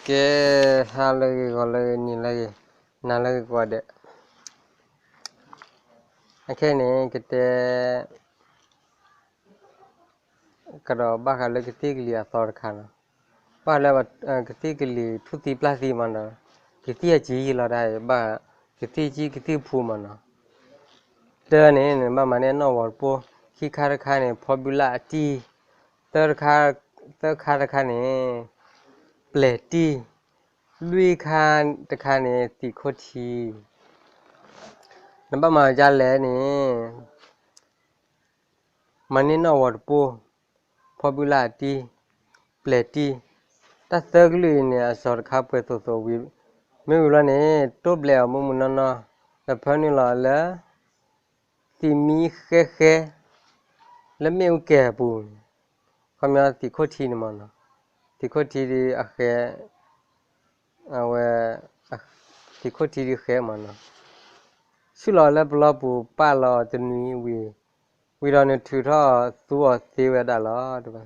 ကဲ, ဟါလၢအဂ့ၤ ဂီၤလၢအဂ့ၤ နံၤလၢအဂ့ၤ နၤလၢအဂ့ၤကိးဂၤဒဲး, အခဲအံၤန့ၣ် ကတဲ ကဒီးဘၣ်ဃးလၢကသံၣ်ကလံၤအသီတခါနီၤ, ဘၣ်ဃးလၢ ကသံၣ်ကလံၤထူၣ်သံပျၢ်သံမးနီၤ, ကသံၣ်အစ့ယံာ်လီၤတၢ်အံၤ ဘၣ် ကသံၣ်ကံ ကသံၣ်ဖူမးနီၤ, တၢန့ၣ် နဘၣ်မၤန့ၢ်နီၣ်ဝီၤတပိၢ်, ခံခါတခါန့ၣ် ဖီဘုလၢ်အတံၢ်, သၢတခါ, သၢခါတခါန့ၣ် ပျဲၤတံၢ်, လွံၢ်ခါတခါန့ၣ် သံးခိၣ်ထံ, နဘၣ်မၤဒ်လဲၣ်န့ၣ် မၤန့ၢ်နီၣ်ဝီၤတပိၢ်, ဖီဘုလၢ်အတံၢ်, ပျဲၤတံၢ်, တၢ်သၢကလုာ်အံၤန့ၣ် အစီၤတခါပှဲၤသိးသိးဝံၤ, မ့ၢ်ဝံၤလီၤန့ၣ် တိၢ်ဘျဲးအီၤမုၢ်မုၢ်နီၢ်နီၢ်, ဒီးဖၢနုာ်လီၤလၢ သံးမံဃဲဃဲ လၢမ့ၣ်အူကဲၤအပူၤန့ၣ်, ခီပညီသံးခိၣ်ထံန့ၣ်မးနီၤ, သံးခိၣ်ထံဒ်အဃဲ အဝဲ သံးခိၣ်ထံဒ်ဃဲမးနီၤ, ဆူၣ်လီၤလၢပလီပူၤ ပာ်လီၤအီၤတနွံဝံၤ, ဝံၤဒီးနထုးထီၣ်သူအီၤသ့ဝဲဒၣ်လီၤ တဲဝဲ,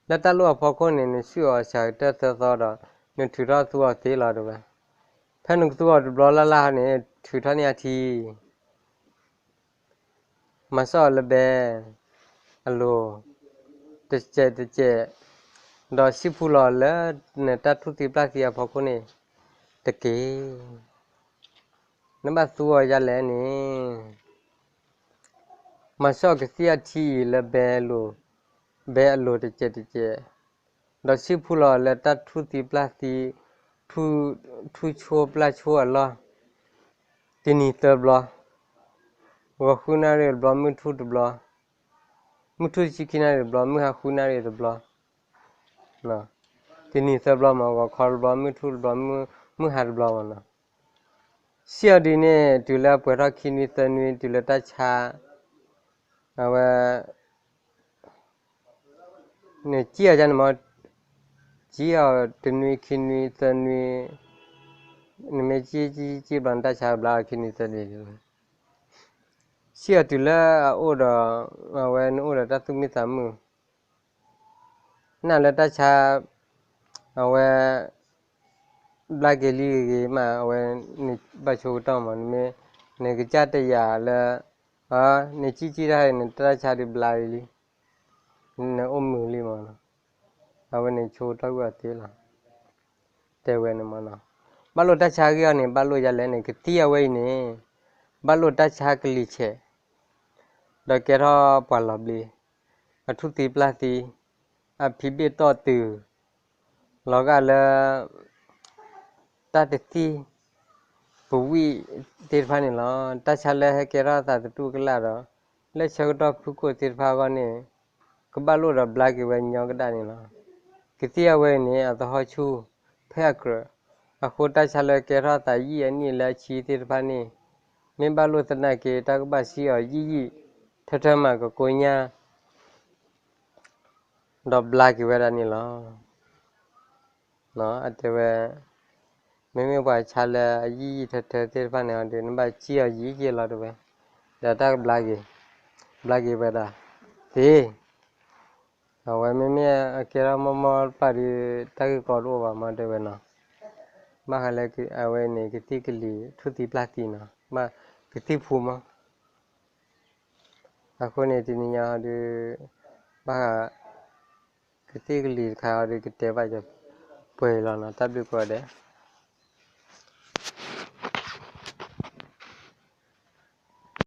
လၢတၢ်လိၣ်အဖီခိၣ်န့ၣ် နဆူၣ်အီၤစှၤကတၢၢ်သၢသီဒီး နထုးထီၣ်သူအီၤသ့လီၤ တဲဝဲ, ဖဲနကသူအီၤတဘျီလၢ်လၢ်န့ၣ် ထုးထီၣ်န့ၢ်အထံ မၤစၢၤအီၤလၢဘဲအလိၤ တစဲးတစဲး, ဒီးဆံၣ်ဖူလီၤလၢနတၢ်ထူၣ်သံပျၢ်သံအဖီခိၣ်န့ၣ်တက့ၢ်. နဘၣ်သူအီၤဒ်လဲၣ်န့ၣ်, မၤစၢၤကသံၣ်အထံအံၤလၢဘဲအလိၤ, ဘဲအလိၤတစဲးတစဲး, ဒီးဆံၣ်ဖူလီၤလၢတၢ်ထူၣ်သံပျၢ်သံ, ထူၣ်ဆိပျၢ်ဆိအလီၢ်, တနံၤသၢဘျီ, ဂီၤဃုနၣ်ရံၣ်တဘျီ, မုၢ်ထူၣ်တဘျီ, မုၢ်ထူၣ်တဆံခံနၣ်ရံၣ်တဘျီ, မုၢ်ဟါဃုနၣ်ရံၣ်တဘျီ, တနံၤသၢဘျီမး, ဂီၤခီတဘျီ, မုၢ်ထူၣ်တဘျီ, မုၢ်ဟါတဘျီမးနီၤ. ဆံၣ်အီၤဒ်န့ၣ် တုၤလၢပှဲၤထီၣ်ခံနွံသၢနွံ တုၤလၢတၢ်ဆါ, အဝဲ နစံၣ်အီၤန့ၣ်မး, စံၣ်အီၤတနွံခံနွံသၢနွံ, နမ့ၢ်စံၣ်စံၣ်စံၣ်ဘျီ နတၢ်ဆါဘျါအီၤခံနွံသၢနွံ, ဆံၣ်အီၤတုၤလၢအအိၣ်ဒီး, အဝဲနအိၣ်ဒီးတၢ်သူၣ်မံသးမုာ် နၢ်လၢတၢ်ဆါ, အဝဲ ဘျါက့ၤလံဂ့ၤဂ့ၤမး, အဝဲ နဘၣ်ဆိကတီၢ်မး, နမ့ၢ် နကစၢ်တယာ်လၢ နစံၣ်စံၣ်တၢ်အံၤ နတၢ်ဆါဒုးဘျါလံ, နအိၣ်မုာ်လံမးနီၤ, အဝဲန့ၣ်ဆိကတီၢ်ကွံာ်အီၤသ့လီၤ. တဲဝဲန့ၣ်မးနီၤ, ဘၣ်လိၣ်တၢ်ဆါဂ့ၢ်အီၤန့ၣ် ဘၣ်လိၣ်ဒ်လဲၣ်န့ၣ် ကသံၣ်အဝဲအံၤန့ၣ် ဘၣ်လိၣ်တၢ်ဆါကလံၤဆဲး, ဒီးကဲထီၣ်ပှၤလီၤဘျ့, အထူၣ်သံပျၢ်သံ, အဖံးဘ့ၣ်တီၢ်တုၤ, လီၤဂာ်လၢ တၢ်တသံၣ်ပဝံၣ်သ့ၣ်တဖၣ်န့ၣ်လီၤ. တၢ်ဆါလၢဟဲကဲထီၣ်သးသတူၢ်ကလာ်ဒီး လၢဆၢကတီၢ်ဖုၣ်ကိာ်သ့ၣ်တဖၣ်အဂီၢ်န့ၣ် ကဘၣ်လိၣ်ဒီးဘျါက့ၤဝဲညီကဒၣ်န့ၣ်လီၤ. ကသံၣ်အဝဲအံၤန့ၣ် အသဟီၣ်ဆူၣ် ဖဲအကြၢး, အဃိတၢ်ဆါလၢကဲထီၣ်သးယံာ်အနံၣ်လၢအဆံသ့ၣ်တဖၣ်န့ၣ် မ့ၢ်ဘၣ်လိၣ်သနာ်က့ တၢ်ကဘၣ်ဆံၣ်အီၤယံာ်ယံာ်ထၢထၢမး ကကိညၢ် ဒီးဘျါက့ၤဝဲဒၣ်န့ၣ်လီၤ. အတဲဝဲ, မ့မ့ၢ်ပှၤဆါလၢအယံာ်ယံာ်ထၢထၢသ့ၣ်တဖၣ်န့ၣ်ဒီး နဘၣ်ဆံၣ်အီၤယံာ်ယံာ်လီၤတဲဝဲ, ဒီးတၢ်ကဘျါက့ၤ, ဘျါက့ၤဝဲဒၣ်သ့, အဝဲမ့မ့ၢ်အကဲထီၣ်မီၢ်မီၢ်တပာ်ဒီး တၢ်ဂ့ၢ်ကီတအိၣ်ဘၣ်မးတဲဝဲနီၤ. ဘၣ်ဃးလၢအဝဲန့ၣ် ကသံၣ်ကလံၤထူၣ်သံပျၢ်သံနီၤ, ဘၣ်ကသံၣ်ဖူမး. အဃိန့ၣ် တနံၤညါဟီဒီး ဘၣ်ဃး ကသံၣ်ကလံၤတခါဟီဒီး ကတဲဘၣ်ပှဲၤလီၤနီၤ, တၢ်ဘျုးကိးဂၤဒဲး.